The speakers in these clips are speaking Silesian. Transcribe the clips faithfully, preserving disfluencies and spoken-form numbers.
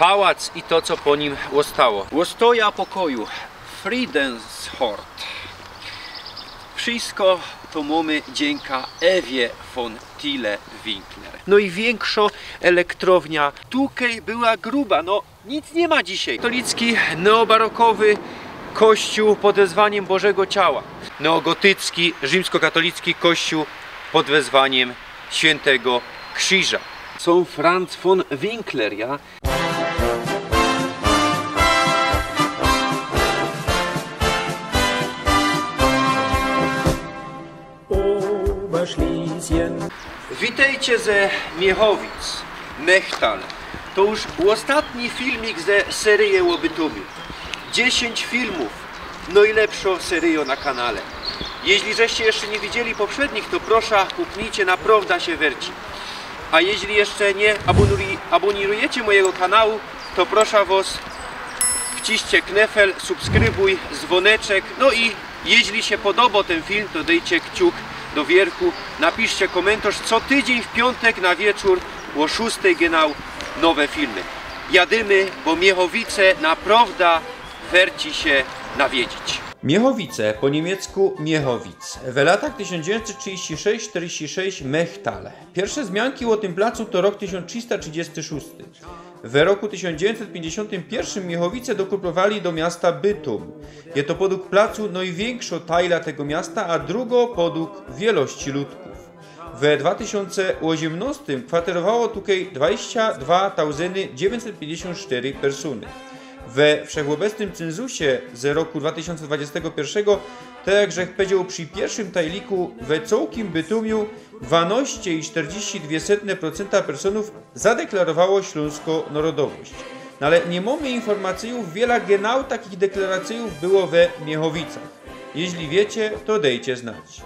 Pałac i to, co po nim ôstało. Ôstoja pokoju Friedenshof. Wszystko to mōmy dziynka Ewie von Thiele-Winkler. No i wiynkszŏ elektrownia. Tukej była gruba, no nic niy ma dzisiej. Katolicki, neobarokowy kościół pod wezwaniym Bożego Ciała. Neogotycki, rzimskokatolicki kościół pod wezwaniym Świętego Krzyża. Sōm Franz von Winkler, ja? Witejcie ze Miechowic, Mechtal. To już ôstatni filmik ze seryje ô Bytōmiu. Dziesiyńć filmōw, nojlepszŏ seryjŏ na kanale. Jeźli żeście jeszcze niy widzieli poprzednich, to proszã, puknijcie, naprŏwdã sie werci. A jeźli jeszcze niy abōnuri-, abōnirujecie mojigo kanału, to proszã wŏs, wciśnijcie knefel, subskrybuj, zwōneczek, no i jeźli sie podobŏ tyn film, to dejcie kciuk do wiyrchu, napiszcie kōmyntorz, co tydziyń w piōntek na wieczōr ô szōstej genau nowe filmy. Jadymy, bo Miechowice naprŏwdã werci sie nawiedzić. Miechowice, po niymiecku Miechowitz, we latach tysiōnc dziewiyńćset trzidziści sześć czterdzieści sześć Mechtal. Piyrwsze zmianki ô tym placu to rok tysiōnc trzista trzidziści szōsty. We roku tysiōnc dziewiyńćset piyńćdziesiōntym piyrszym Miechowice dokupowali do miasta Bytōm. Je to podug placu nojwiynkszŏ tajla tego miasta, a drugŏ podug wielości ludkōw. We dwa tysiōnce ôziymnŏstym kwaterowało tukej dwadzieścia dwa tauzyny dziewiyńćset piyńćdziesiōnt sztyry persōny. We wszechôbecnym cynzusie z roku dwa tysiōnce dwadzieścia piyrszego, tak jak żech pedziŏł przi piyrszym tajliku, we cołkim Bytōmiu dwanŏście i sztyrdziści dwie setne procynta persōnōw zadeklarowało ślōnskõ narodowość. No ale niy mōmy informacyjōw, wiela genau takich deklaracyjōw było we Miechowicach. Jeźli wiycie, to dejcie znać.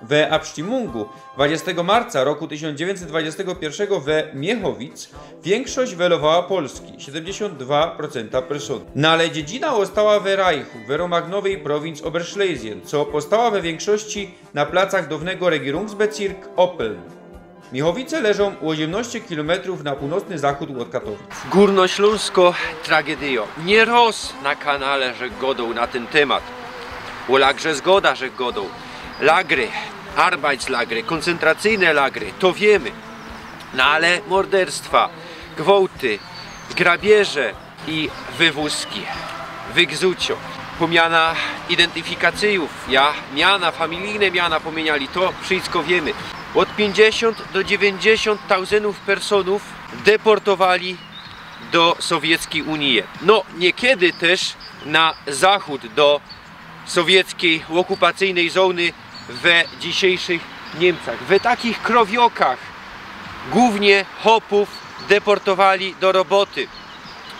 We Abstimmōngu dwadzieścia marca roku tysiōnc dziewiyńćset dwadzieścia piyrszego we Miechowic wiynkszość welowała Polski, siedymdziesiōnt dwa procynta persōn. No ale dziedzina ôstała we Rajchu, we rōmach nowyj prowincji Oberschlesien, co postała we wiynkszości na placach downego Regierungsbezirk Oppeln. Miechowice leżōm ôziymnŏście kilometrōw na pōłnocny zachōd ôd Katowic. Gōrnoślōnskŏ tragedyjŏ. Niy roz na kanale żech gŏdoł na tyn tymat. Ô lagrze Zgoda żech gŏdoł. Lagry, Arbeitslagry, kōncentracyjne lagry, to wiymy. No ale morderstwa, gwołty, grabieże i wywōzki, wygzuciŏ. Pōmiana identyfikacyjōw, ja, miana, familijne miana pōmiynali, to wszysko wiymy. Ôd piyńćdziesiōnt do dziewiyńćdziesiōnt tauzynōw personōw deportowali do Sowieckij Unije. No, niykiedy tyż na zachōd do sowieckyj ôkupacyjnyj zōny we dzisiyjszych Niymcach. We takich krowiokach głōwnie chopōw deportowali do roboty,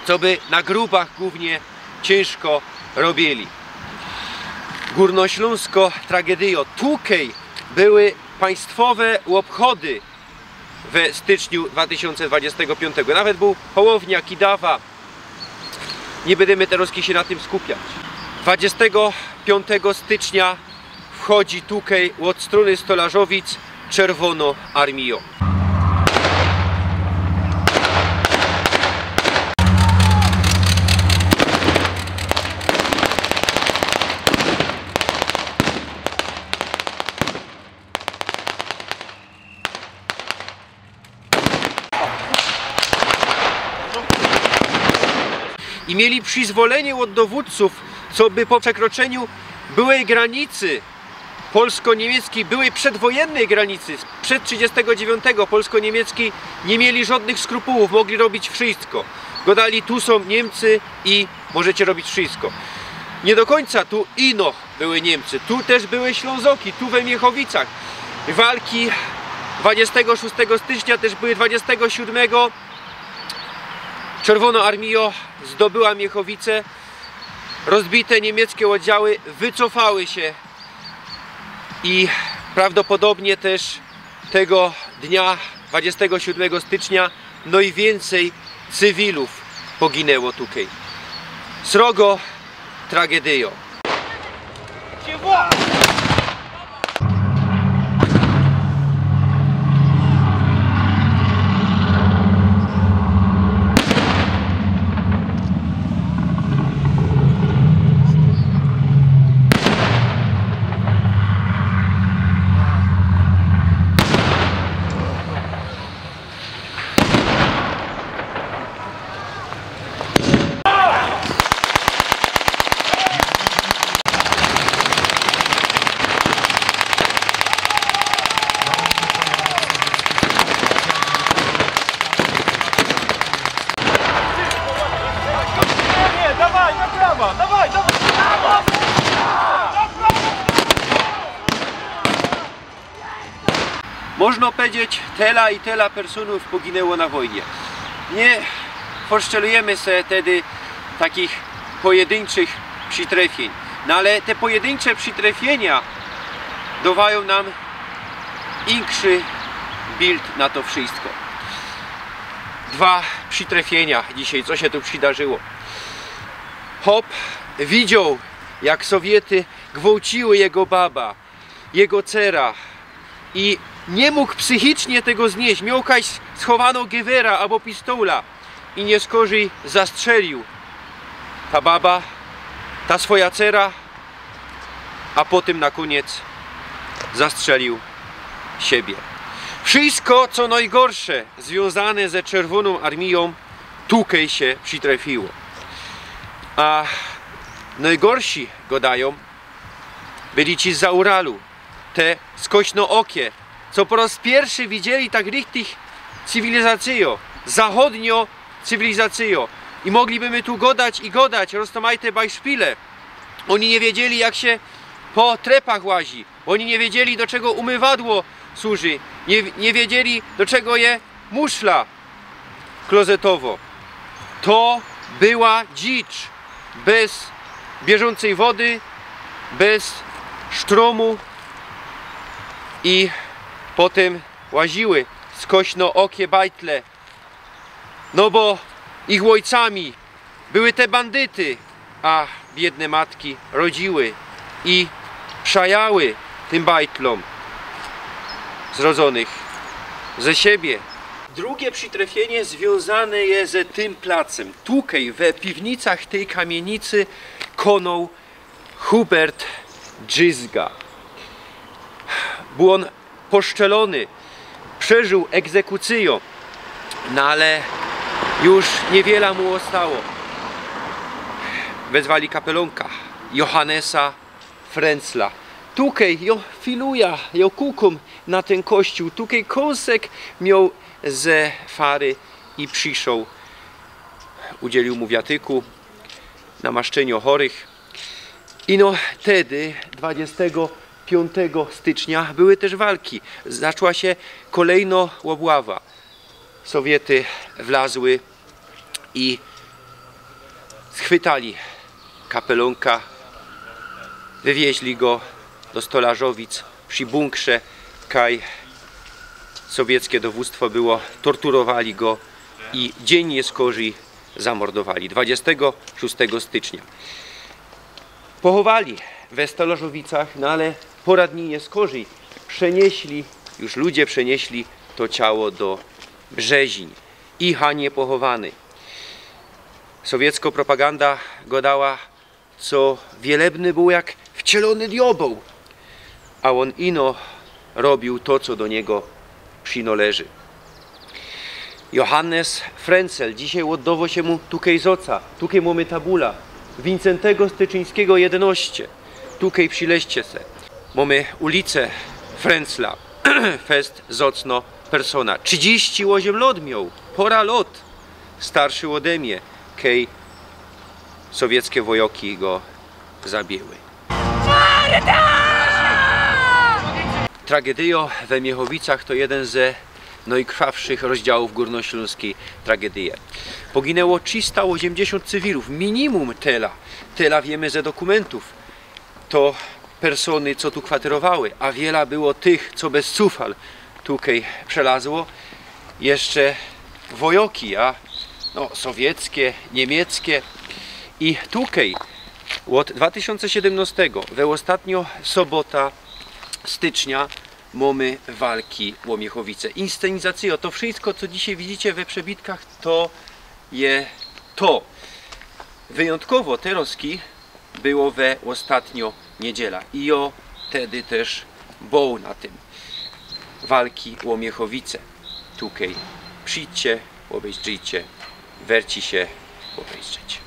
coby na grubach głōwnie ciynżko robiyli. Gōrnoślōnskŏ tragedyjŏ. Tukej były państwowe ôbchody we styczniu dwa tysiōnce dwadzieścia piōnć. Nawet bōł Hołownia, Kidawa. Niy bydymy terŏz sie na tym skupiać. Dwadzieścia piōnć stycznia wchodzi tukej ôd strōny Stolarzowic Czerwōnŏ Armijŏ. I mieli przyzwolenie ôd dowōdcōw, coby po przekroczyniu byłej granicy polsko-niymieckiej, byłej przedwojynnyj granicy, przed trzidziestego dziewiątego polsko-niymieckiej, niy mieli żŏdnych skrupułōw, mogli robić wszysko. Gŏdali: „Tu sōm Niymcy i możecie robić wszysko”. Niy do kōńca, tu ino były Niymcy, tu tyż były Ślōnzoki, tu we Miechowicach. Walki dwadzieścia szōstego stycznia, tyż były dwadzieścia siódmego. Czerwōnŏ Armijŏ zdobyła Miechowice. Rozbite niymieckie ôddziały wycofały sie i prawdopodobnie tyż tego dnia, dwadzieścia siódmego stycznia, nojwiyncyj cywilōw poginyło tukej. Srogŏ tragedyjŏ. Można pedzieć, tela i tela personōw poginōło na wojnie. Niy forszczelujymy se tedy takich pojedyńczych przitrefień. No ale te pojedyńcze przitrefienia dowajōm nam inkszy bild na to wszystko. Dwa przitrefienia dzisiej, co sie tu przydarzyło. Chop widzioł, jak Sowiety gwałciły jego baba, jego cera i niy mōg psychicznie tego znieść. Mioł kaś schowano gewera abo pistola i niyskorzij zastrzelił ta baba, ta swoja cera, a potym na kōniec zastrzelił siebie. Wszystko, co nojgorsze zwiōnzane ze Czerwōnōm Armijōm, tukej sie przitrefiło. A nojgorsi, godajōm, byli ci zza Uralu, te skośnookie, co po roz piyrszy widzieli tak richtig cywilizacyjo, zachodnio cywilizacyjo. I mogliby my tu godać i godać, roztōmajte bajszpile. Ôni niy wiedzieli, jak sie po trepach łazi. Ôni niy wiedzieli, do czego umywadło służy. Niy, niy wiedzieli, do czego je muszla klozetowo. To była dzicz bez bieżącej wody, bez sztromu i potym łaziły skośnookie bajtle, no bo ich ôjcami były te bandyty, a biydne matki rodziły i przajały tym bajtlōm z rodzōnych ze siebie. Drugie przitrefienie zwiōnzane je ze tym placym. Tukej, we piwnicach tyj kamiynicy, kōnōł Hubert Drzizga. Bōł ôn poszczelōny, przeżōł egzekucyjõ, no ale już niywiela mu ôstało. Wezwali kapelōnka Johannesa Frenzla. Tukej, jo filuja, jo kukōm na tyn kościōł. Tukej kōnsek mioł ze fary i przyszoł. Udzielił mu wiatyku, namaszczyniōm chorych. Ino tedy, dwadziestego piōntego stycznia, były tyż walki. Zaczła sie kolejno ôbława. Sowiety wlazły i schwytali kapelōnka, wywieźli go do Stolarzowic przi bunkrze, kaj sowieckie dowōdztwo było, torturowali go i dziyń niyskorzij zamordowali, dwadziestego szóstego stycznia. Pochowali we Stolarzowicach, no ale pora dni niyskorzij przenieśli, już ludzie przenieśli to ciało do Brzeziń i hanie pochowany. Sowiecko propaganda godała, co Wielebny bōł jak wcielōny diobeł, a ôn ino robiōł to, co do niego przinoleży. Johannes Frenzel dzisiej ôddowo sie mu tukej z ôca. Tukej mōmy tabula Wincentego Styczyńskiego jedynŏście. Tukej przileźcie se. Mōmy ulice Frenzla. Fest zŏcno persōna. Trzidziści ôziym lŏt mioł. Pora lŏt. Starszy ôde mie, kej sowieckie wojŏki go zabiyły. Tragedyjŏ we Miechowicach to jedyn ze nojkrwawszych rozdziałōw gōrnoślōnskij tragedyje. Poginło trzysta ôziymdziesiōnt cywilōw, minimum tela. Tela wiymy ze dokōmyntōw. To persōny, co tu kwaterowały, a wiela było tych, co bez cufal tukej przelazło. Jeszcze wojŏki, a, no, sowieckie, niymieckie. I tukej ôd dwa tysiōnce siedymnŏstego, we ôstatniŏ sobota stycznia, mōmy walki ô Miechowice. Inscenizacyjŏ, to wszystko, co dzisiej widzicie we przebitkach, to je to. Wyjōntkowo te rozki było we ôstatniŏ niydziela. I jŏ tedy tyż bōł na tym. Walki ô Miechowice. Tukej przidźcie, ôbezdrzijcie, werci sie ôbezdrzeć.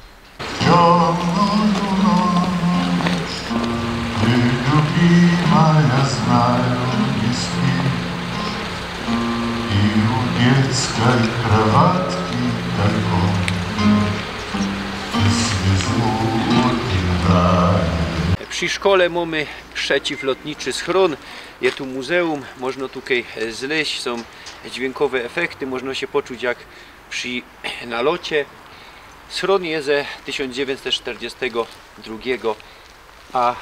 przy szkole mōmy przeciwlotniczy schron. Je tu muzeum, można tukej, e, zleźć, sōm dźwiynkowe efekty, można sie poczuć jak przi nalocie. Schron je ze tysiōnc dziewiyńćset sztyrdziestego drugigo, a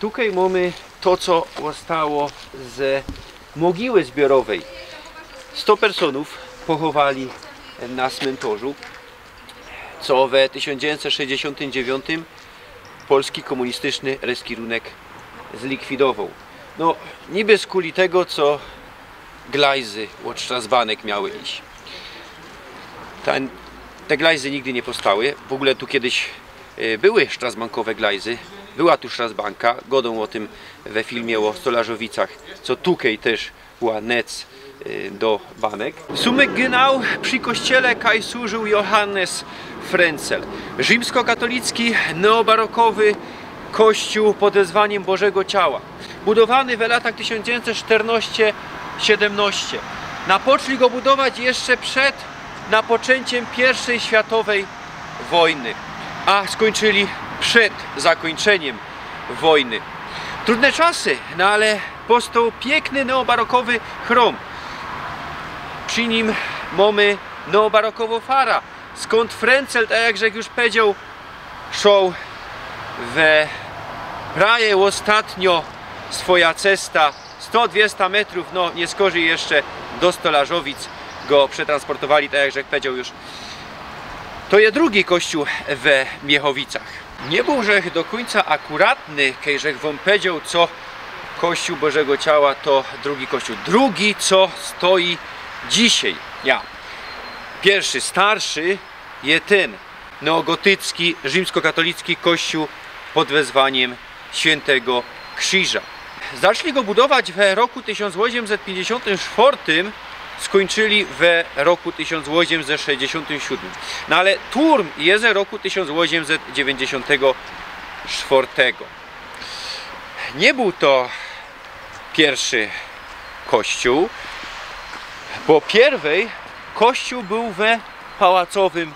tukej mōmy to, co ôstało ze mogiły zbiorowej. Sto personōw pochowali na smyntorzu, co we tysiōnc dziewiyńćset sześćdziesiōntym dziewiōntym polski kōmunistyszny reskirunek zlikwidowoł. No, niby skuli tego, co glajzy ôd Strasbanek miały iś. Ten, te glajzy nigdy niy powstały. W ogōle tu kejś, e, były strasbankowe glajzy. Była tu strasbanka. Godōm ô tym we filmie ô Stolarzowicach, co tukej tyż była nec, e, do banek. Sōmy gynał przi kościele, kaj służył Johannes Frenzel. Rzimskokatolicki, neobarokowy kościół pod wezwaniym Bożego Ciała. Budowany we latach tysiōnc dziewiyńćset sztyrnŏście siedymnŏście. Napoczli go budować jeszcze przed napoczynkiym piyrwszyj światowyj wojny, a skōńczyli przed zakōńczyniym wojny. Trudne czasy, no ale powstoł piykny neobarokowy chrom. Przi nim mōmy neobarokowõ farã, skōnd Frenzel, tak jak żech już powiedzioł, szoł we prawie ôstatniŏ swoja cesta, sto dwiesta metrōw, no, niyskorzij jeszcze do Stolarzowic go przetransportowali, tak jak żech powiedzioł już. To je drugi kościōł we Miechowicach. Niy bōł żech do kōńca akuratny, kej żech wōm powiedzioł, co kościół Bożego Ciała to drugi kościół. Drugi, co stoi dzisiej. Ja. Piyrwszy, starszy, je tyn neogotycki, rzimskokatolicki kościół pod wezwaniym Świyntego Krziża. Zaczli go budować we roku tysiōnc ôziymset piyńćdziesiōntym sztwŏrtym, skōńczyli we roku tysiōnc ôziymset sześćdziesiōntym siōdmym. No ale turm je ze roku tysiōnc ôziymset dziewiyńćdziesiōntego sztwŏrtego. Niy bōł to piyrwszy kościół, bo piyrwyj kościół bōł we Pałacowym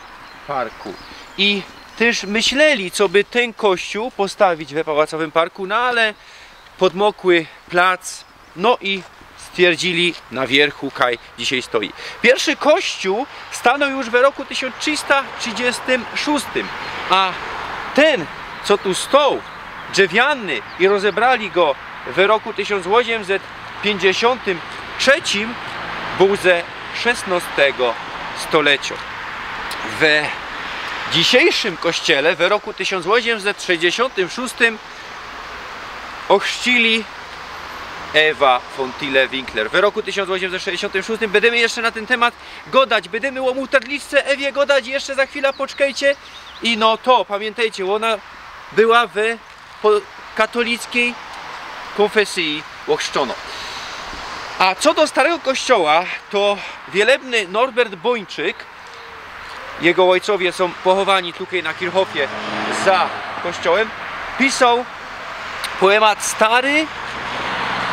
Parku. I tyż myśleli, co by tyn kościół postawić we Pałacowym Parku, no ale podmokły plac, no i stwierdzili na wierzchu, kaj dzisiej stoi. Piyrwszy kościół stanōł już we roku tysiōnc trzista trzidziestym szōstym, a tyn, co tu stoł, drzewiany, i rozebrali go we roku tysiōnc ôziymset piyńćdziesiōntym trzecim, bōł ze szesnŏstego stoleciŏ. We dzisiejszym kościele we roku tysiōnc ôziymset sześćdziesiōntym szōstym ochrzcili Ewa Fontille Winkler. We roku tysiōnc ôziymset sześćdziesiōntym szōstym. Bydymy jeszcze na tyn tymat godać, bydymy ô muterliczce Ewie godać jeszcze za chwila, poczkejcie. I no to pamiyntejcie, ôna była we po-, katolickij kōnfesyji ôchrzczōnŏ. A co do starego kościoła, to wielebny Norbert Bończyk, jego ôjcowie sōm pochowani tukej na Kirchhofie za kościołym, pisoł poemat „Stary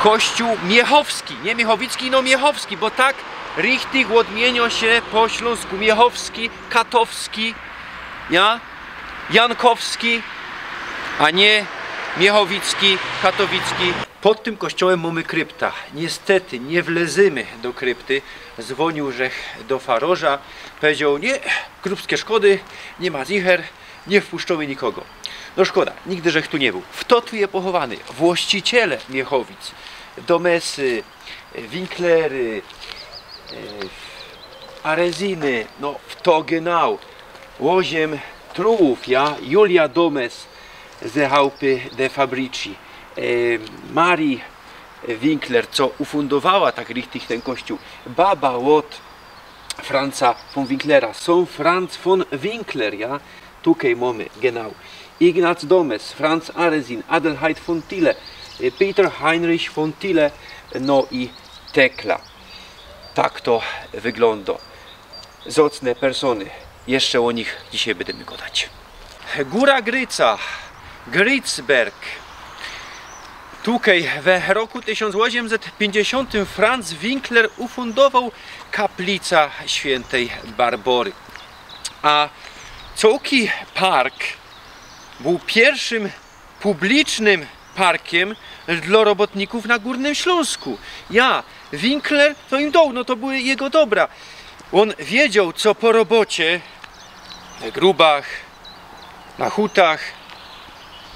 kościół miechowski”, niy miechowicki, no miechowski, bo tak richtig ôdmiynio sie po ślōnsku: miechowski, katowski, ja? Jankowski, a niy miechowicki, katowicki. Pod tym kościołym mōmy krypta. Niystety niy wlezymy do krypty. Zwōniōł żech do farŏrza, powiedzioł: „Niy, grubskie szkody, niy ma zicher, niy wpuszczōmy nikogo”. No szkoda, nigdy żech tu niy bōł. Fto tu je pochowany? Właściciele Miechowic, Domesy, Winklery, e, Arezyny, no fto genau? Ôziym trułōw, ja? Julia Domes ze chałpy De Fabrici, e, Marie Winkler, co ufundowała tak richtig tyn kościōł, baba ôd Franza von Winklera, Sōm Franz von Winkler, ja? Tukej mōmy, genau. Ignac Domes, Franz Arezin, Adelheid von Tille, e, Peter Heinrich von Tille, no i Tekla. Tak to wyglōndo. Zocne persōny. Jeszcze ô nich dzisiej bydymy godać. Gōra Gryca, Gritzberg. Tukej we roku tysiōnc ôziymset piyńćdziesiōntym Franz Winkler ufundowōł kaplica świyntej Barbory. A cołki park bōł piyrwszym publicznym parkiem dla robotników na Górnym Śląsku. Ja, Winkler, to im dał, no to były jego dobra. On wiedział, co po robocie, na grubach, na hutach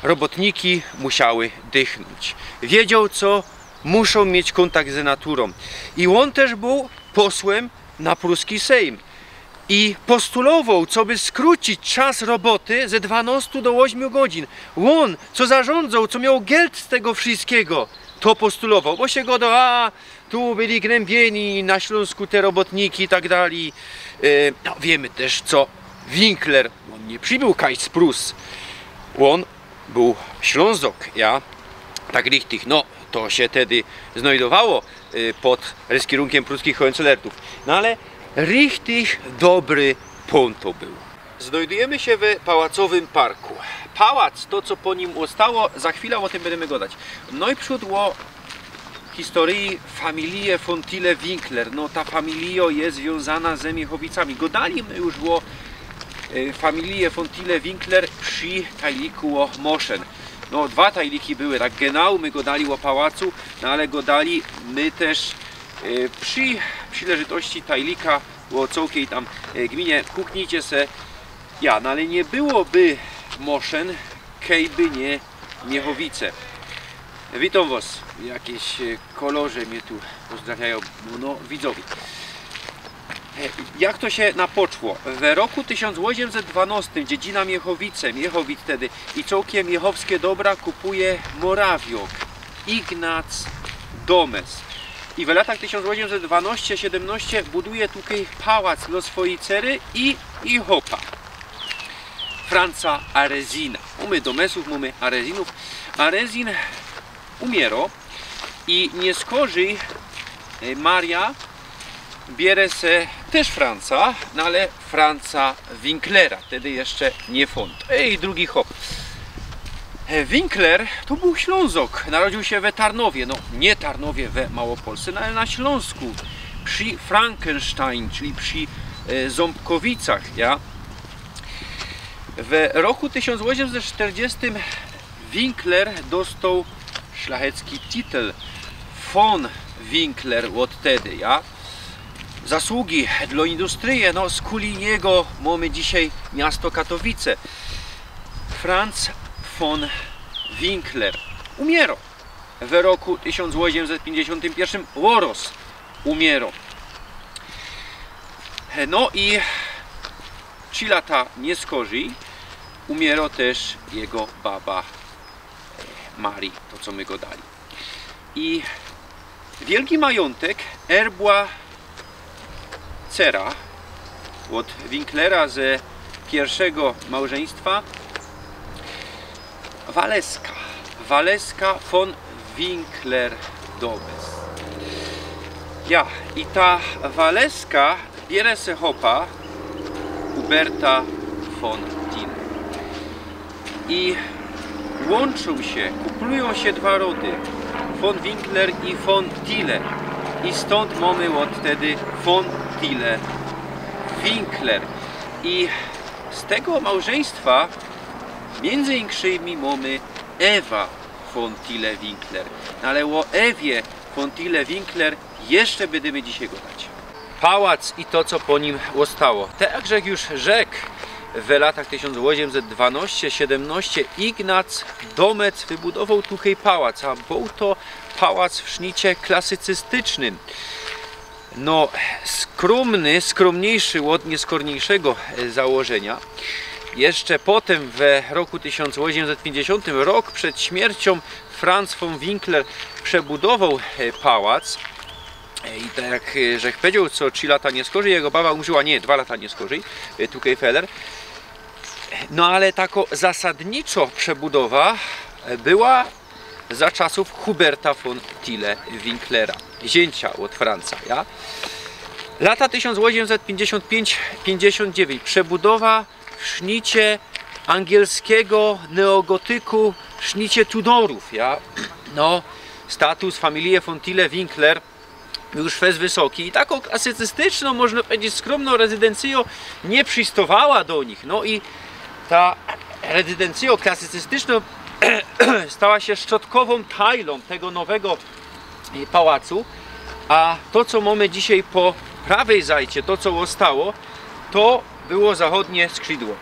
robotniki musiały dychnąć. Wiedział, co muszą mieć kontakt z naturą. I on też był posłem na pruski Sejm. I postulował, co by skrócić czas roboty ze dwanaście do ośmiu godzin. On, co zarządzał, co miał geld z tego wszystkiego, to postulował, bo się gada, a tu byli gnębieni na Śląsku te robotniki i tak dalej. E, no, wiemy też, co Winkler, on nie przybył kajś z Prus, on był Ślązok, ja, tak richtig, no, to się tedy znajdowało y, pod ryskierunkiem pruskich Hohenzollernów. No ale richtig dobry pōn to był. Znajdujemy się w pałacowym parku. Pałac, to co po nim ostało, za chwilę o tym będziemy gadać. No i przód o historii familie von Tille Winkler. No, ta familia jest związana z Miechowicami. Godali my już o y, familie von Tille Winkler przy tajliku o Moszen. No, dwa tajliki były, tak genau my godali o pałacu, no ale godali my też y, przy przyleżytości tajlika o cołkiej tam y, gminie. Puknijcie se. Ja, no ale nie byłoby Moszen, kejby nie Miechowice. Witam was. Jakieś e, kolorze mnie tu pozdrawiają, no, widzowie. E, Jak to się napoczło? W roku tysiąc osiemset dwanastym dziedzina Miechowice, Miechowid wtedy, i cołkiem miechowskie dobra kupuje Morawiok Ignac Domes. I w latach tysiąc osiemset dwanaście siedemnaście buduje tutaj pałac dla swojej cery i, i chopa. Franca Arezina. Mamy Domesów, mamy Arezinów. Arezin umiera i nie skorzej e, Maria bierze se też Franca, no ale Franca Winklera, wtedy jeszcze nie font. Ej, drugi chop. E, Winkler to był Ślązok, narodził się we Tarnowie, no nie Tarnowie we Małopolsce, no ale na Śląsku, przy Frankenstein, czyli przy e, Ząbkowicach, ja. W roku tysiąc osiemset czterdziestym Winkler dostał szlachecki titel von Winkler od wtedy, ja. Zasługi dla industrie, no skuli niego mamy dzisiaj miasto Katowice. Franz von Winkler umiera w roku tysiąc osiemset pięćdziesiątym pierwszym, Łoros umiera. No i trzy lata nie skorzej umiera też jego baba e, Marii, to co my godali. I wielki majątek erbła cera od Winklera ze pierwszego małżeństwa, Waleska. Waleska von Winkler Domes. Ja, i ta Waleska bierze se chopa Huberta von Tille. I łączą się, kuplują się dwa rody, von Winkler i von Tille. I stąd mamy od wtedy von Tille Winkler. I z tego małżeństwa między innymi mamy Ewa von Tille Winkler. No ale o Ewie von Tille Winkler jeszcze będziemy dzisiaj gadać. Pałac i to, co po nim ostało. Tak jak już rzekł, w latach tysiąc osiemset dwanaście siedemnaście Ignac Domec wybudował tutaj pałac, a był to pałac w sznicie klasycystycznym. No, skromny, skromniejszy od nieskorniejszego e, założenia. Jeszcze potem, w roku tysiąc osiemset pięćdziesiątym, rok przed śmiercią, Franz von Winkler przebudował e, pałac. E, I tak jak e, żech powiedział, co trzy lata nie skorzej, jego baba umrzała, nie, dwa lata nie skorzej, e, tu Feller. No ale tako zasadniczo przebudowa e, była za czasów Huberta von Tille Winklera, zięcia od Franca, ja? Lata tysiąc osiemset pięćdziesiąt pięć pięćdziesiąt dziewięć, przebudowa w sznicie angielskiego neogotyku, w sznicie Tudorów, ja? No, status familie von Tille Winkler już fest wysoki i tako klasycystyczno, można powiedzieć, skromno rezydencjo nie przistowała do nich. No i ta rezydencjo klasycystyczno Stała sie szczotkowōm tajlōm tego nowego, e, pałacu, a to, co mōmy dzisiej po prawyj zajcie, to, co ôstało, to było zachodnie skrzidło.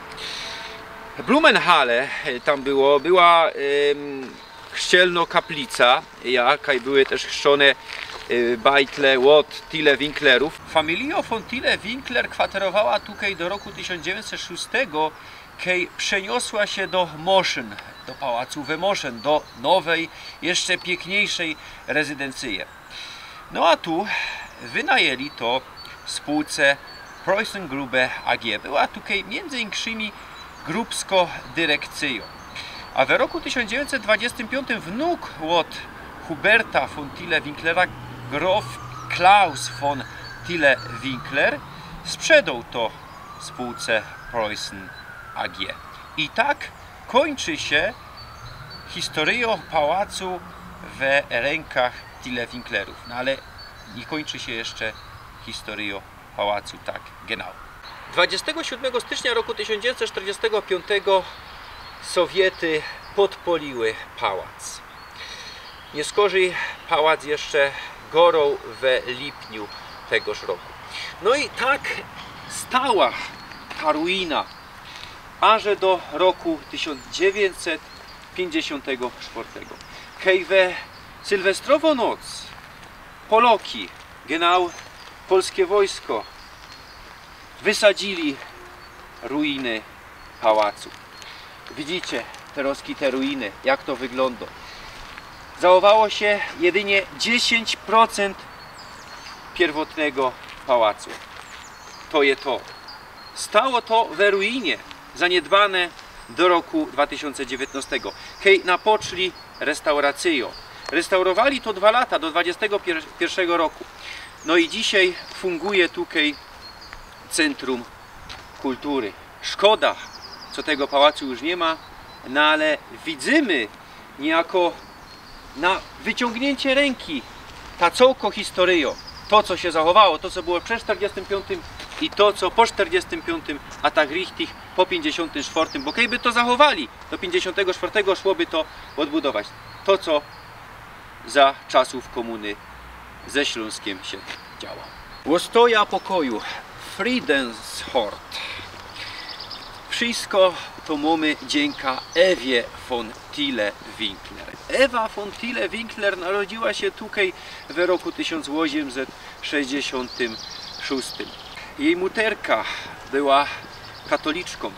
Blumenhalle, e, tam było, była, em, chrzcielno kaplica, ja, kaj były tyż chrzczōne, e, bajtle ôd Tille-Winklerōw. Familijo von Tille-Winkler kwaterowała tukej do roku tysiōnc dziewiyńćset szōstego, kej przeniosła sie do Moszyn, do pałacu we Moszyn, do nowej, jeszcze piykniejszej rezydencyje. No a tu wynajęli to spółce Preussen Gruppe A G. Była tukej miyndzy inkszymi grupsko dyrekcyjo. A we roku tysiōnc dziewiyńćset dwadziestym piōntym wnuk ôd Huberta von Tille-Winklera, grof Klaus von Tille-Winkler, sprzedoł to spółce Preussen A G. I tak kōńczy sie historyjo pałacu we rękach Tille-Winklerōw. No ale niy kōńczy sie jeszcze historyjo pałacu tak genau. Dwudziestego siódmego stycznia roku tysiōnc dziewiyńćset sztyrdziestego piōntego Sowiety podpoliły pałac. Niyskorzij pałac jeszcze goroł we lipniu tegoż roku. No i tak stała ta ruina, aże do roku tysiōnc dziewiyńćset piyńćdziesiōntego sztwŏrtego. Kej we sylwestrowõ noc Poloki, genau polske wojsko, wysadzili ruiny pałacu. Widzicie terŏzki te ruiny, jak to wyglōndo. Zachowało sie jedynie dziesiyńć procynt piyrwotnego pałacu. To je to. Stało to we ruinie, zaniedbane do roku dwa tysiōnce dziewiyńtnŏstego, kej napoczli restauracyjõ. Restaurowali to dwa lata, do dwudziestego piyrszego roku. No i dzisiej funguje tukej centrum kultury. Szkoda, co tego pałacu już niy ma, no ale widzymy niyjako na wyciōngniyńcie rynki ta cołkõ historyjõ. To, co sie zachowało, to, co było przed sztyrdziestym piōntym i to, co po sztyrdziestym piōntym, a tak richtig po piyńćdziesiōntym sztwŏrtym, bo kejby to zachowali do piyńćdziesiōntego sztwŏrtego, szłoby to ôdbudować. To, co za czasōw kōmuny ze Ślōnskiym sie działo. Ôstoja pokoju, Fridenshort. Wszysko to mōmy dziynka Ewie von Tille-Winkler. Ewa von Tille-Winkler narodziła sie tukej we roku tysiōnc ôziymset sześćdziesiōntym szōstym. Jeji muterka była katoliczkōm.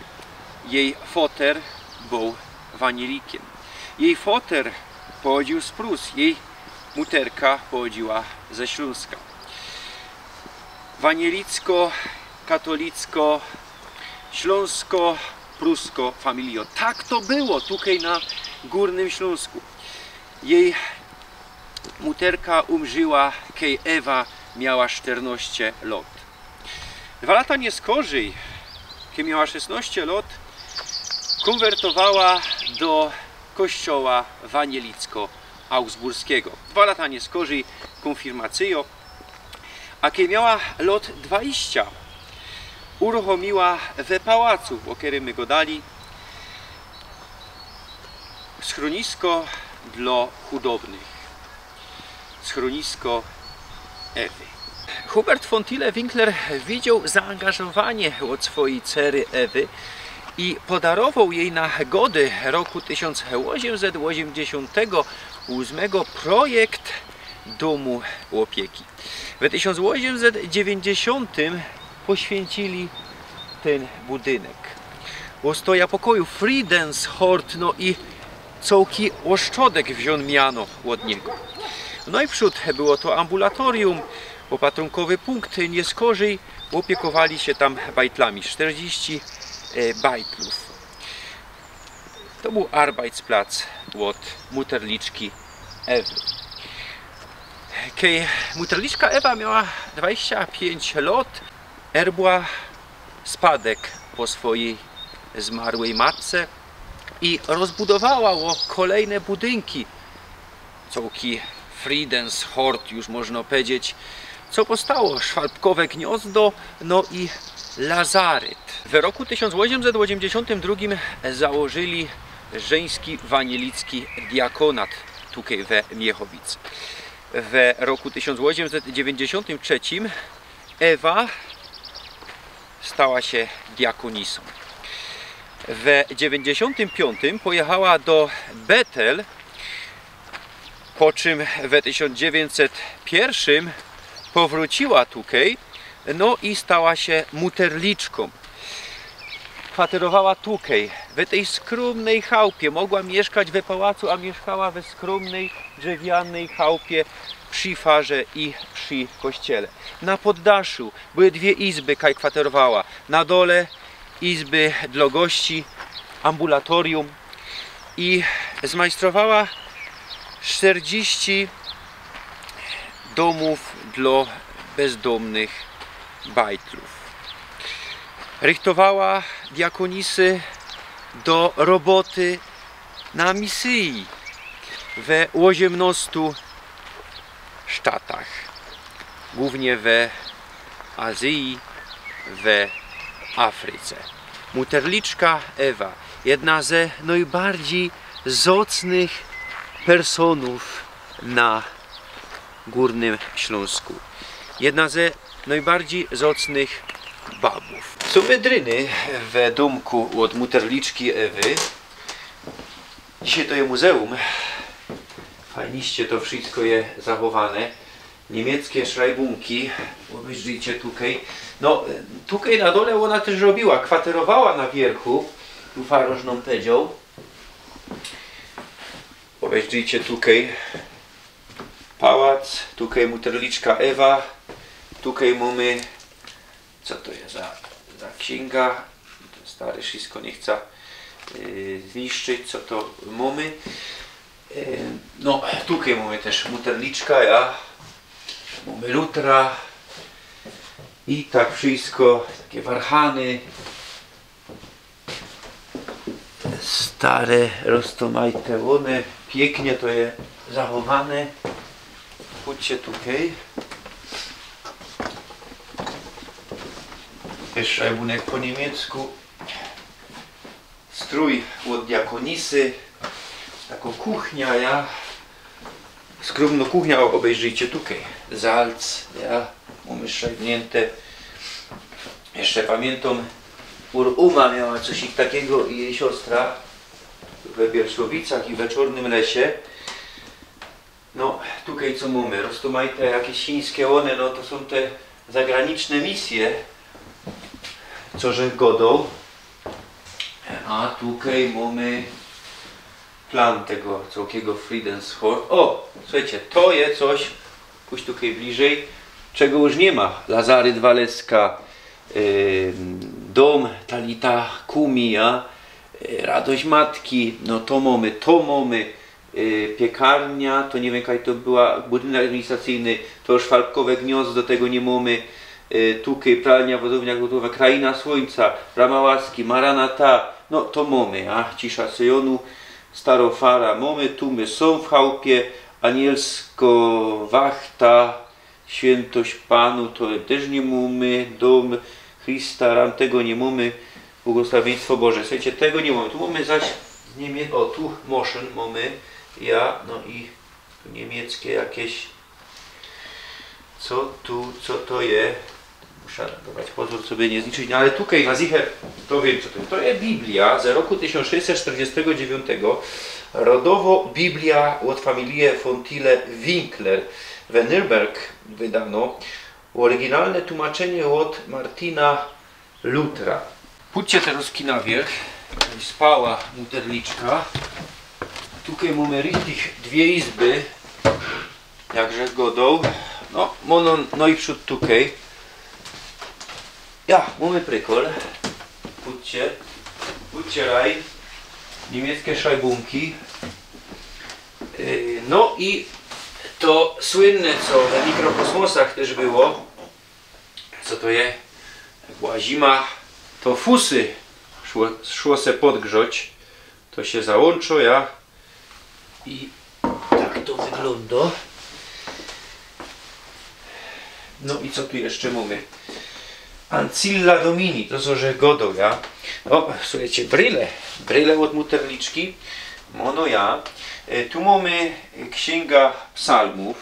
Jeji foter bōł wanielikiym. Jeji foter pochodziył z Prus, jeji muterka pochodziyła ze Ślōnska. Wanielicko, katolicko, ślōnsko, prusko familijo. Tak to było tukej na Gōrnym Ślōnsku. Jeji muterka umrziła, kej Ewa miała sztyrnŏście lŏt. Dwa lata niyskorzij, kej miała szesnŏście lŏt, kōnwertowała do kościoła wanielicko-augsburskigo. Dwa lata niyskorzij kōnfirmacyjŏ, a kej miała lŏt dwadziścia, uruchōmiła we pałacu, ô kerym my godali, schrōnisko dlŏ chudobnych. Schrōnisko Ewy. Hubert von Tille-Winkler widzioł zaangażowanie ôd swojij cery Ewy i podarowoł jej na gody roku tysiōnc ôziymset ôziymdziesiōntego ósmego projekt dōmu ôpieki. We tysiōnc ôziymset dziewiyńćdziesiōntym poświyncili tyn budynek. Ôstoja pokoju Fridenshort, no i cołki ôszczodek wziōn miano ôd niego. Nojprzōd było to ambulatorium, ôpatrunkowy punkt, niyskorzij ôpiekowali sie tam bajtlami, sztyrdziści, e, bajtlōw. To bōł Arbeitsplatz ôd muterliczki Ewy. Kej muterliczka Ewa miała dwadziścia piyńć lŏt, erbła spadek po swojij zmarłij matce i rozbudowała ôkolejne budynki. Cołki Fridenshort, już można powiedzieć, co powstało Szwalbkowe Gniozdo, no i Lazaryt. We roku tysiōnc ôziymset ôziymdziesiōntym drugim założyli żeński wanielicki diakonat tukej we Miechowic. We roku tysiōnc ôziemset dziewiyńćdziesiōntym trzecim Ewa stała sie diakonisōm. We dziewiyńćdziesiōntym piōntym pojechała do Betel, po czym we tysiōnc dziewiyńćset piyrszym powrōciyła tukej, no i stała sie muterliczkōm. Kwaterowała tukej, we tyj skrōmnyj chałpie. Mogła miyszkać we pałacu, a miyszkała we skrōmnyj, drzewianyj chałpie przi farze i przi kościele. Na poddaszu były dwie izby, kaj kwaterowała. Na dole izby dlo gości, ambulatorium, i zmajstrowała sztyrdziści dōmōw dlo bezdomnych bajtlōw. Rychtowała diakonisy do roboty na misyji we ôziymnŏstu sztatach, głōwnie we Azyji, we Afryce. Muterliczka Ewa, jedna ze nojbardzij zŏcnych personōw na Gōrnym Ślōnsku. Jedna ze nojbardzij zŏcnych babōw. Sōm wydryny we dōmku ôd muterliczki Ewy. Dzisiej to je muzeum. Fajniście to wszysko je zachowane. Niymieckie szrajbunki. Ôbejrzyjcie tukej. No, tukej na dole ôna tyż robiła. Kwaterowała na wiyrchu. Tu farosz nōm pedzioł. Ôbejrzyjcie tukej. Pałac, tukej muterliczka Ewa, tukej mōmy, co to je za, za ksiynga? To stare, wszysko niy chca, yy, zniszczyć, co to mōmy. Yy, no, tukej mōmy tyż muterliczka, ja, mōmy lutra i tak wszysko, take warhany. Stare, roztōmajte ône, piyknie to je zachowane. Chōdźcie tukej. Tyż szrajbunek po niymiecku. Strōj ôd diakonisy. Tako kuchnia, ja. Skrōmno kuchnia, ôbejrzyjcie tukej. Salz, ja. Mōmy szrajbniynte. Jeszcze pamiyntōm, ur Uma miała coś takigo i jeji siostra we Biersowicach i we Czōrnym Lesie. No, tukej co mōmy? Roztōmajte jakeś chińske ône, no to sōm te zagraniczne misje, co żech godoł. A tukej mōmy plan tego cołkigo Friedensdorf. Ô, słuchejcie, to je coś, puść tukej bliżyj, czego już niy ma. Lazaryt Waleska, yy, dōm Talita Kumi, ja, yy, Radość Matki, no to mōmy, to mōmy, yy, piekarnia, to niy wiym, kaj to była, budynek administracyjny, to już Falbkowe Gniozdo, tego niy mōmy, yy, tukej pralnia, wodownia, gotowa, Kraina Słońca, Brama Łaski, Maranata, no to mōmy, a, Cisza Syjonu, Starofara mōmy, tu my sōm w chałpie, Anielsko Wachta, Świyntość Panu, to tyż niy mōmy, Dōm Christa Ram, tego niy mōmy, Błogosławieństwo Boże, słuchejcie, tego niy mōmy, tu mōmy zaś z Niymiec-, ô, tu Moszyn mōmy, ja, no i tu niymieckie jakeś, co tu, co to je? Musza dawać pozōr, żeby niy zniszczyć, no ale tukej na zicher to wiym, co to je. To je Biblia z roku tysiōnc sześćset sztyrdziestego dziewiōntego. Rodowo Biblia ôd familije von Tillich-Winkler we Nürnberg wydano. Ôryginalne tłumaczynie ôd Martina Lutra. Pōdźcie terŏz ki na wiyrch. Spała muterliczka. Tukej mōmy richtig dwie izby. Jakże godoł. No, mōmy, no i przōd tukej. Ja, mōmy prykol. Pōdźcie. Pōdźcie raj. Niymieckie szrajbunki. Yy, no i to słynne, co we mikrokosmosach tyż było. Co to je? Jak była zima, to fusy szło, szło se podgrzoć. To sie załōnczŏ, ja. I tak to wyglōndo. No i co tu jeszcze mōmy? Ancilla Domini, to co żech godoł, ja. O, suchejcie, bryle, bryle ôd Muterliczki, mono ja. E, tu mōmy Ksiynga Psalmōw,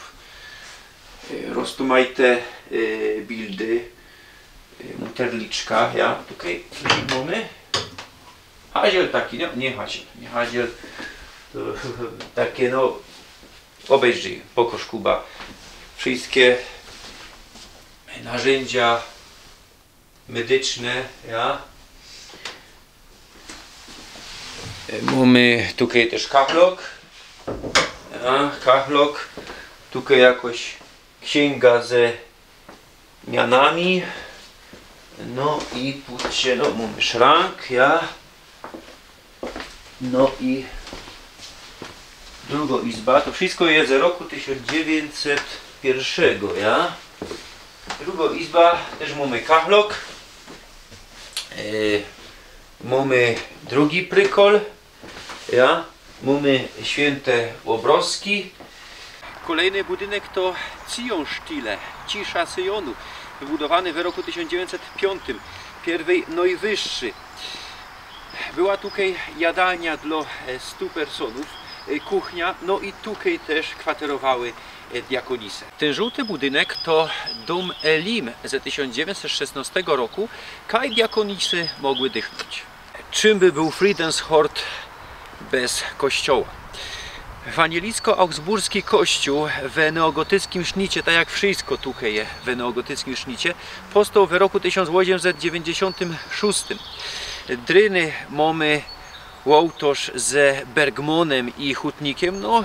e, roztōmajte, e, bildy, e, Muterliczka, ja, tukej mōmy. Haziel taki, no, niy haziel, niy haziel, to, takie, no, ôbejrzyj, pokosz, Kuba, wszyjske narzyndzia medyczne, ja. Mōmy tukej tyż kachlok. Ja, kachlok. Tukej jakoś ksiynga ze mianami. No i pōdźcie, no, mōmy szrank, ja. No i drugo izba, to wszysko je ze roku tysiōnc dziewiyńćset piyrszego, ja. Drugo izba, tyż mōmy kachlok. E, mōmy drugi prykol, ja. Mōmy świynte ôbrozki. Kolejny budynek to Zionsstille, Cisza Syjonu, wybudowany w roku tysiōnc dziewiyńćset piōntim, piyrwyj nojwyższy. Była tukej jadalnia dlŏ, e, stu personōw, e, kuchnia, no i tukej tyż kwaterowały, e, diakonise. Tyn żōłty budynek to dōm Elim ze tysiōnc dziewiyńćset szesnŏstego roku, kaj diakonise mogły dychnōńć. Czym by bōł Friedensdorf bez kościoła? Ewangelicko-augsburski kościół we neogotyckim sznicie, tak jak wszysko tukej je we neogotyckim sznicie, powstoł we roku tysiōnc ôziymset dziewiyńćdziesiōntym szōstym. Dryny mōmy ôłtŏrz ze Bergmonã i Hutnikiym, no,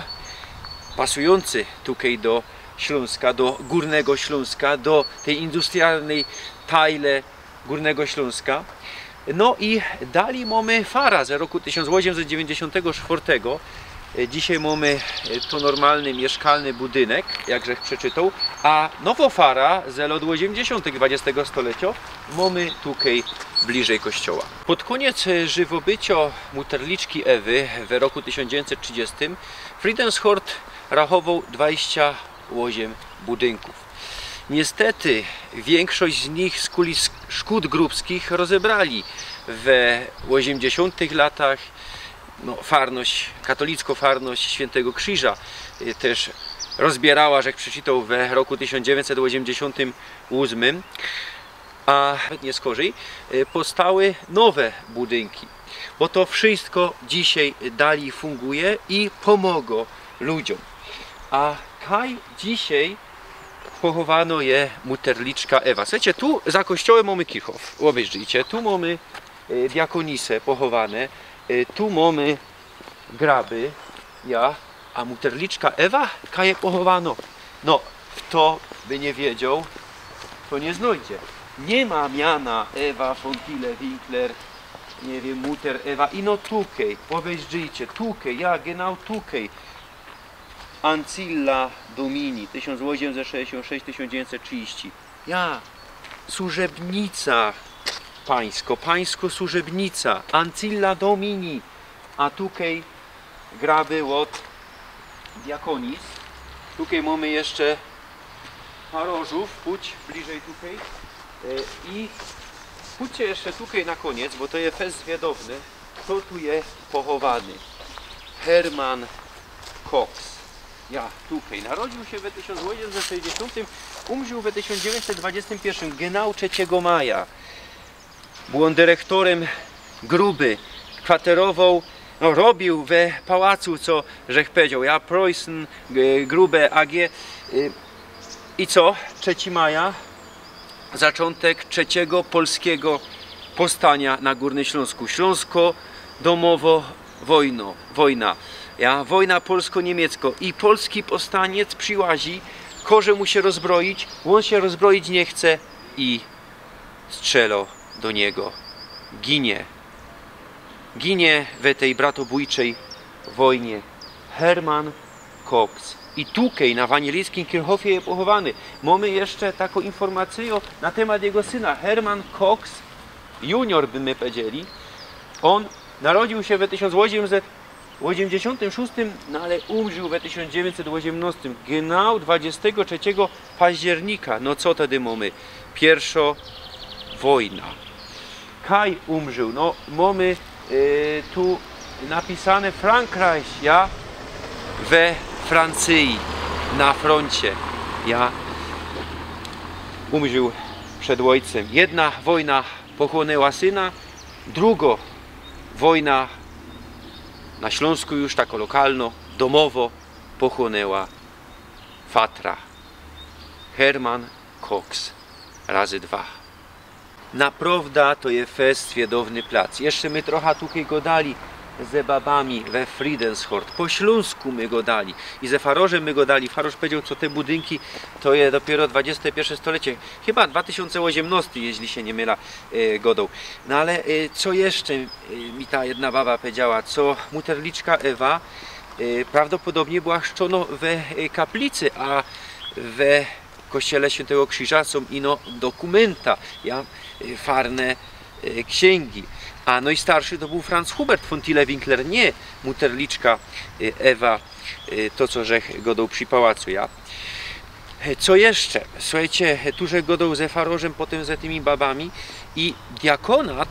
pasujōncy tukej do Ślōnska, do Gōrnego Ślōnska, do tyj industrialnyj tajle Gōrnego Ślōnska. No i dalij mōmy fara ze roku tysiōnc ôziymset dziewiyńćdziesiōntego sztwŏrtego. E, dzisiej mōmy, e, to normalny miyszkalny budynek, jak żech przeczytoł, a nowŏ fara ze lŏt ôziymdziesiōntych dwadziestego stoleciŏ mōmy tukej bliżyj kościoła. Pod kōniec, e, żywobyciŏ Muterliczki Ewy we roku tysiōnc dziewiyńćset trzidziestym Friedensdorf rachowoł dwadzieścia ôziym budynkōw. Niystety, wiynkszość z nich skuli sk-, szkōd grubskich rozebrali we ôziymdziesiōntych latach. No, farność, katolickŏ farność Świyntego Krziża, y, tyż rozbierała, żech przeczytoł, we roku tysiōnc dziewiyńćset ôziymdziesiōntym ôsmym. A nawet niy skorzyj, y, powstały nowe budynki, bo to wszysko dzisiej dalij funguje i pōmŏgŏ ludziōm. A kaj dzisiej pochowanŏ je Muterliczka Ewa? Suchejcie, tu za kościołym mōmy kirchhof, ôbejrzyjcie, tu mōmy, y, diakonise pochowane, y, tu mōmy graby, ja, a Muterliczka Ewa kaj je pochowanŏ? No, fto by niy wiedzioł, to niy znojdzie. Niy ma miana Ewa von Tille Winkler, niy wiym, Muter Ewa, ino tukej, ôbejrzyjcie, tukej, ja, genau tukej. Ancilla Domini, tysiōnc ôziymset szesćdziesiōnt sześć, tysiōnc dziewiyńćset trzidziści. Ja, służebnica pańskŏ, pańskŏ służebnica, Ancilla Domini, a tukej graby ôd diakonis. Tukej mōmy jeszcze parożōw, pōdź bliżyj tukej. E, i pōdźcie jeszcze tukej na kōniec, bo to je fest zwiadowne. Fto tu je pochowany? Herman Kox. Ja, tukej. Narodziōł sie we tysiōnc ôziymset sześćdziesiōntym, umrziōł we tysiōnc dziewiyńćset dwadziestym piyrszym, genau trzeciego maja. Bōł ôn dyrektorym Gruby, kwaterowoł, no, robiōł we pałacu, co żech pedzioł, ja, Preußen, e, Grube A G. E, i co? Trzeci maja, zaczōntek trzecigo polskigo powstaniŏ na Gōrnym Ślōnsku. Ślōnsko domowŏ wojno, wojna. Ja, wojna polsko-niymiecko. I polski powstaniec prziłazi, koże mu sie rozbroić, ôn sie rozbroić niy chce i strzelŏ do niego. Ginie. Ginie we tyj bratobōjczej wojnie Herman Kox. I tukej, na ewanilijskim kirchhofie je pochowany. Mōmy jeszcze takõ informacyjõ na tymat jego syna. Herman Kox junior, by my pedzieli. Ôn narodziōł sie we tysiōnc ôziymset ôziymdziesiōntym szōstym, no ale umrziōł we tysiōnc dziewiyńćset ôziymnŏstym, genau dwadziestego trzecigo października. No co tedy mōmy? Piyrszŏ Wojna. Kaj umrził? No, mōmy e, tu napisane Frankreich, ja? We Francyji, na froncie, ja? Umrził przed ojcem. Jedna wojna pochłonęła syna, drugŏ wojna na Ślōnsku już tako lokalno, domowo, pochłonęła fatra. Herman Koks razy dwa. Naprŏwda to je fest swiadowny plac. Jeszcze my trocha tukej godali ze babami we Friedenshort. Po ślōnsku my godali. I ze farorzym my godali. Farorz powiedzioł, co te budynki to je dopiero dwadziesto piyrsze stolecie. Chyba dwa tysiōnce ôziymnŏsty, jeźli sie niy mylã, e, godoł. No ale e, co jeszcze e, mi ta jedna baba powiedziała? Co muterliczka Ewa e, prawdopodobnie była chrzczono we e, kaplicy, a we kościele Świętego Krzyża sōm ino dokumenta, ja, e, farne e, księgi. A nojstarszy to bōł Franz Hubert von Tillewinkler, niy muterliczka e, Ewa, e, to co żech godoł przi pałacu, ja. E, co jeszcze? Słuchejcie, e, tu żech godoł ze farorzym, potym ze tymi babami i diakonat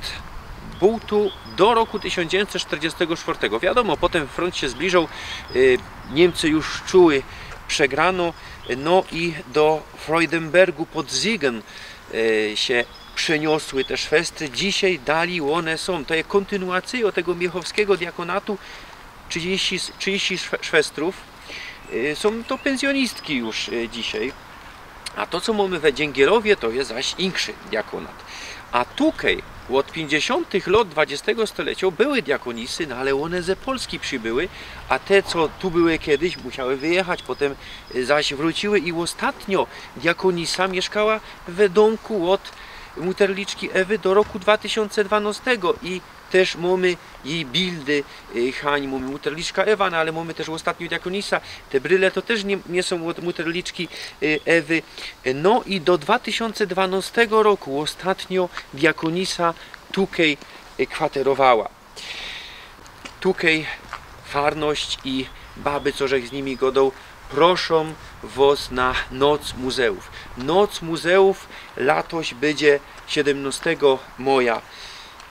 bōł tu do roku tysiōnc dziewiyńćset sztyrdziestego sztwŏrtego. Wiadōmo, potym frōnt sie zbliżoł, e, Niymcy już czuły przegrano, no i do Freudenbergu pod Siegen e, sie przeniosły te szwestry. Dzisiej dali ône sōm. To je kōntynuacyjŏ tego miechowskigo diakonatu, trzidziści, trzidziści szwe- szwestrōw. E, sōm to pynzjōnistki już e, dzisiej. A to, co mōmy we Dzięgielowie, to je zaś inkszy diakonat. A tukej ôd piyńćdziesiōntych lŏt dwadziestogo stoleciŏ były diakonisy, no ale ône ze Polski przibyły, a te, co tu były kejś, musiały wyjechać, potym e, zaś wrōciły i ôstatniŏ diakonisa miyszkała we dōmku ôd muterliczki Ewy do roku dwa tysiōnce dwanŏstego i tyż mōmy jij bildy, e, hań, mōmy muterliczka Ewa, no ale mōmy tyż ôstatniŏ diakonisa. Te bryle to tyż niy, niy sōm ôd muterliczki e, Ewy. No i do dwa tysiōnce dwanŏstego roku ôstatniŏ diakonisa tukej e, kwaterowała. Tukej farność i baby, co żech z nimi godoł, proszōm wŏs na Noc Muzeōw. Noc Muzeōw latoś bydzie siedymnŏstego moja.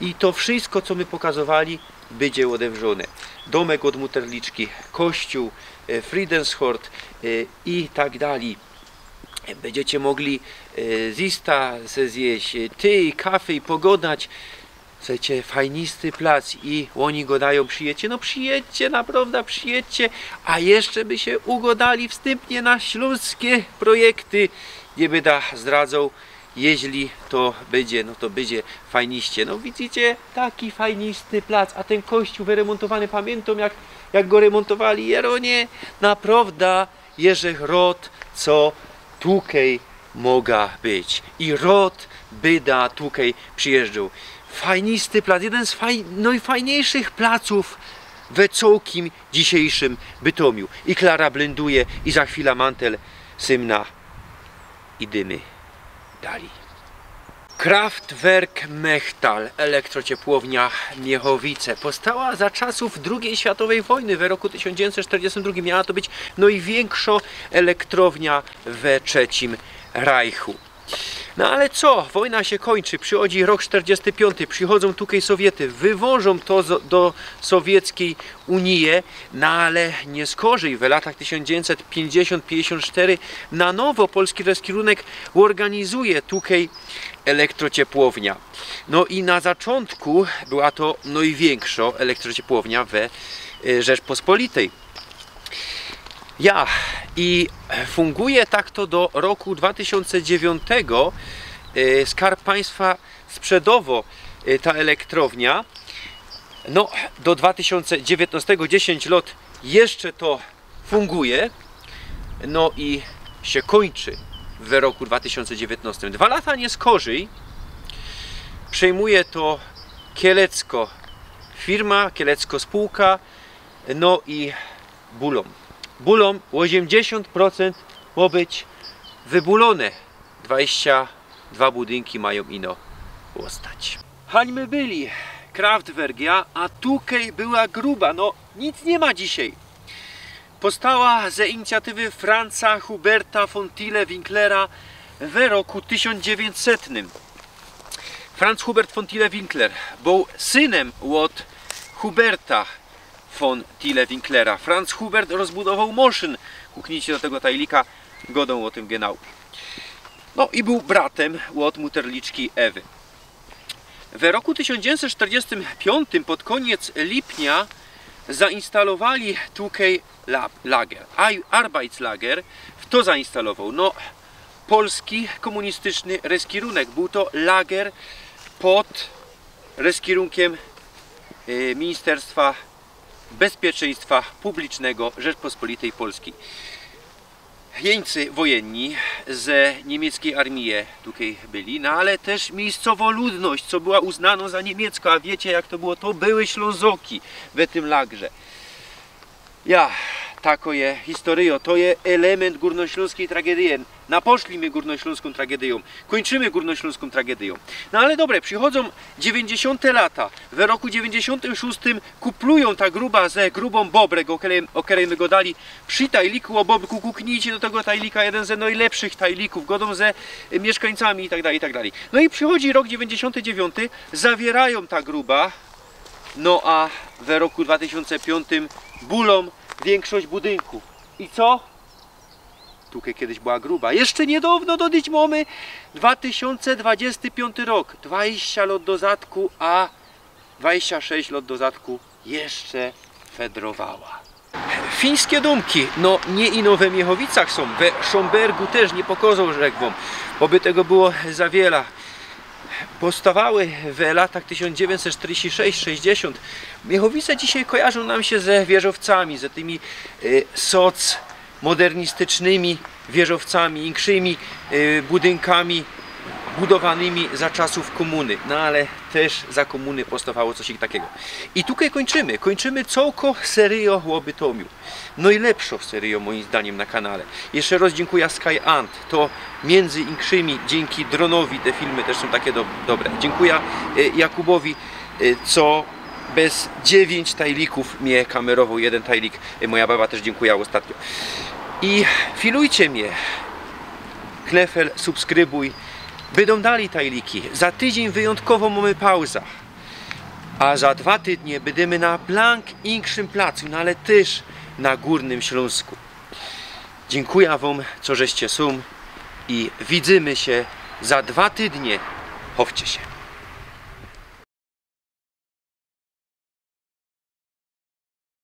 I to wszysko, co my pokazowali, bydzie ôdewrzōne. Dōmek ôd muterliczki, kościōł, e, Friedenshort e, i tak dalij. Bydziecie mogli e, zista se zjeść, e, tyj, kafy i pogodać. Słuchejcie, fajnisty plac i ôni godajōm: „Przijedźcie”, no przijedźcie, naprŏwda przijedźcie, a jeszcze by sie ugodali wstympnie na ślōnskie projekty. Niy byda zdradzoł, jeźli to bydzie, no to bydzie fajniście. No widzycie, taki fajnisty plac, a tyn kościōł wyremōntowany, pamiyntōm jak, jak go remōntowali, jeronie, naprŏwda, jeżech rŏd, co tukej moga być. I rŏd byda tukej przijyżdżōł. Fajnisty plac, jedyn z faj, nojfajniejszych placōw we cołkim dzisiejszym Bytomiu. I Klara blinduje, i za chwila mantel symna. Idymy dalij. Kraftwerk Mechtal, elektrociepłownia Miechowice, powstała za czasōw drugij światowyj wojny, we roku tysiōnc dziewiyńćset sztyrdziestym drugim. Miała to być nojwiynkszŏ elektrownia we trzecim Rajchu. No ale co? Wojna sie kōńczy, przichodzi rok sztyrdziesty piōnty, przichodzōm tukej Sowiety, wywożōm to z, do Sowieckij Unije, no ale niyskorzij, we latach tysiōnc dziewiyńćset piyńćdziesiōnt piyńćdziesiōnt sztyry na nowo polski rozkirunek ôrganizuje tukej elektrociepłownia. No i na zaczōntku była to nojwiynkszŏ elektrociepłownia we e, Rzeczpospolitej. Ja, i funguje tak to do roku dwa tysiōnce dziewiōntego. E, Skarb Państwa sprzedowo e, ta elektrownia. No, do dwa tysiōnce dziewiętnostego, dziesięć lot jeszcze to funguje. No i sie kōńczy we roku dwa tysiōnce dziewiętnostym. Dwa lata niyskorzij przejmuje to kielecko firma, kielecko spółka. No i bulōm. Bulōm ôziymdziesiōnt procent mo być wybulōne. Dwadzieścia dwa budynki majōm ino ôstać. Hań my byli, Kraftwerk, ja, a tukej była gruba, no nic niy ma dzisiej. Powstała ze inicjatywy Franza Huberta von Tille-Winklera we roku tysiōnc dziewiyńćsetnym. Franz Hubert von Tille-Winkler bōł synem ôd Huberta von Tille-Winklera. Franz Hubert rozbudowoł Moszyn. Kuknijcie do tego tajlika, godōm ô tym genau. No i bōł bratym ôd muterliczki Ewy. We roku tysiōnc dziewiyńćset sztyrdziestym piōntym pod kōniec lipnia zainstalowali tukej la-, lager, aj-, Arbeitslager. Fto zainstalowoł? No, polski kōmunistyczny reskirunek. Bōł to lager pod reskirunkiym, y, Ministerstwa Bezpieczeństwa Publicznego Rzeczpospolitej Polskij. Jeńcy wojenni ze niymieckiej armije tukej byli, no ale tyż miejscowo ludność, co była uznanŏ za niymiecko, a wiycie, jak to było, to były Ślōnzoki we tym lagrze. Ja, tako je historyjŏ, to je element gōrnoślōnskij tragedyje. Naposzli my gōrnoślōnską tragedyjōm, kōńczymy gōrnoślōnską tragedyjōm. No ale dobre, przichodōm dziewiyńćdziesiōnte lata. We roku dziewiyńćdziesiōntym szōstym kuplujōm ta gruba ze Grubōm Bobrek, ô kerej, ô kerej my godali przi tajliku ô Bobrku. Kuknijcie do tego tajlika, jedyn ze nojlepszych tajlikōw, godōm ze, y, miyszkańcami i tak dalij, i tak dalij. No i przichodzi rok dziewiyńćdziesiōnty dziewiōnty, zawiyrają ta gruba, no a we roku dwa tysiōnce piōntym bulōm wiynkszość budynkōw. I co? Tukej kejś była gruba. Jeszcze niydŏwno, do dziś mōmy dwa tysiōnce dwadziesty piōnty rok. Dwadziścia lŏt do zadku, a dwadziścia sześć lŏt do zadku jeszcze fedrowała. Fińskie dōmki, no niy ino we Miechowicach sōm, we Szōmbergu tyż, niy pokozoł, rzekł wōm, bo by tego było za wiela. Powstawały w latach tysiōnc dziewiyńćset sztyrdziści sześć sześćdziesiōnt. Miechowice dzisiej kojarzōm nōm sie ze wieżowcami, ze tymi, y, soc modernistycznymi wieżowcami, inkszymi, y, budynkami budowanymi za czasōw kōmuny. No ale tyż za kōmuny powstawało coś takigo. I tukej kōńczymy. Kōńczymy cołko seryjŏ ô Bytomiu. Nojlepszŏ seryjŏ moim zdaniym na kanale. Jeszcze rŏz dziynkuja Sky Ant. To miyndzy inkszymi dziynki dronowi te filmy tyż sōm take do-, dobre. Dziynkuja, y, Jakubowi, y, co bez dziewiyńć tajlikōw mie kamerowoł jedyn tajlik. Y, moja baba tyż dziynkuja ôstatnio. I filujcie mie, knefel, subskrybuj. Bydōm dalij tajliki. Za tydziyń wyjōntkowo mōmy pauza. A za dwa tydnie bydymy na blank inkszym placu, no ale tyż na Gōrnym Ślōnsku. Dziynkuja wōm, co żeście sōm, i widzymy sie za dwa tydnie. Chowcie sie.